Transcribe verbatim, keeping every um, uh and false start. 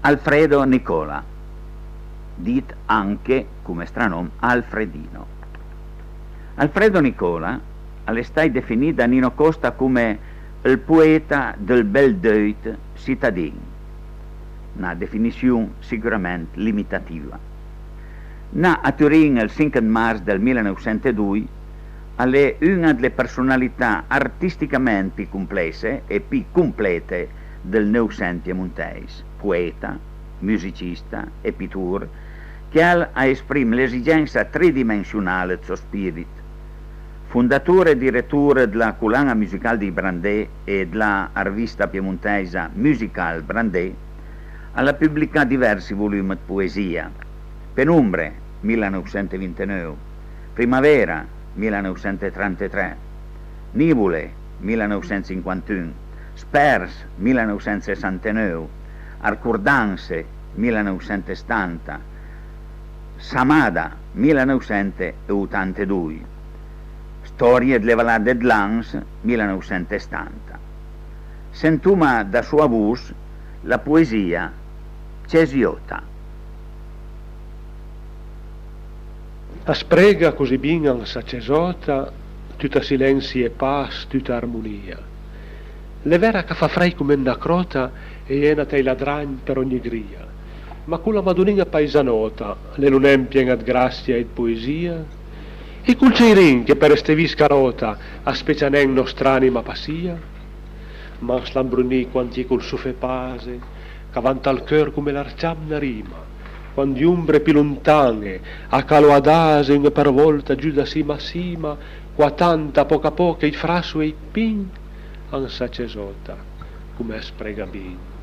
Alfredo Nicola, dit anche, come stranom, Alfredino. Alfredo Nicola al è stait definì da Nino Costa come ël poeta dël bel deuit sitadin, na definission sicurament limitativa. Nà a Turin ël sinch ëd mars dël milaneuvsentedoi, al è un-a dle personalità artisticament pì complesse e pì complete dël Neuvsent piemontèis, poeta, musicista e pittur, che al a esprim l'esigensa tridimensional ëd sò spirit. Fondator e direttor dla Collan-a Musical dij Brandé e dla arvista piemontèisa Musical Brandé, al a publicà diversi volum ëd poesìa: Penombre, milaneuvsentvinteneuv, Primavera, milaneuvsenttrantetré, Nivole, milaneuvsentsinquantun, Spèrs, milaneuvsentsessanteneuv, Arcordanse, milaneuvsentsestanta, Samada, milaneuvsentottantedoi, Stòrie dle valade ëd Lans, milaneuvsentsestanta. Sentoma da soa vos la poesìa Cesiòta. A së prega così bin an sa cesòta, tuta silensi e pas, tuta armonìa. L'é vera ch'a fa frèid come na cròta e a-i é na tèila 'd ragn për ògne grija, ma cola Madonin-a paisanòta, l'é lo nen pien-a 'd grassia e 'd poesìa? E col ceirin che për resté vij scaròta a specia nen nòstr'ànima passìa? Ma an s'l'ambronì quand i é col sofé pase, ch'a vanta al cheur come l'arcià 'd na rima, quand j'ombre pì lontan-e a calo adase, un-e për vòlta, giù da sima a sima, coa tanta, a pòch a pòch, ij frasso e ij pin an sa cesòta, come a së prega bin.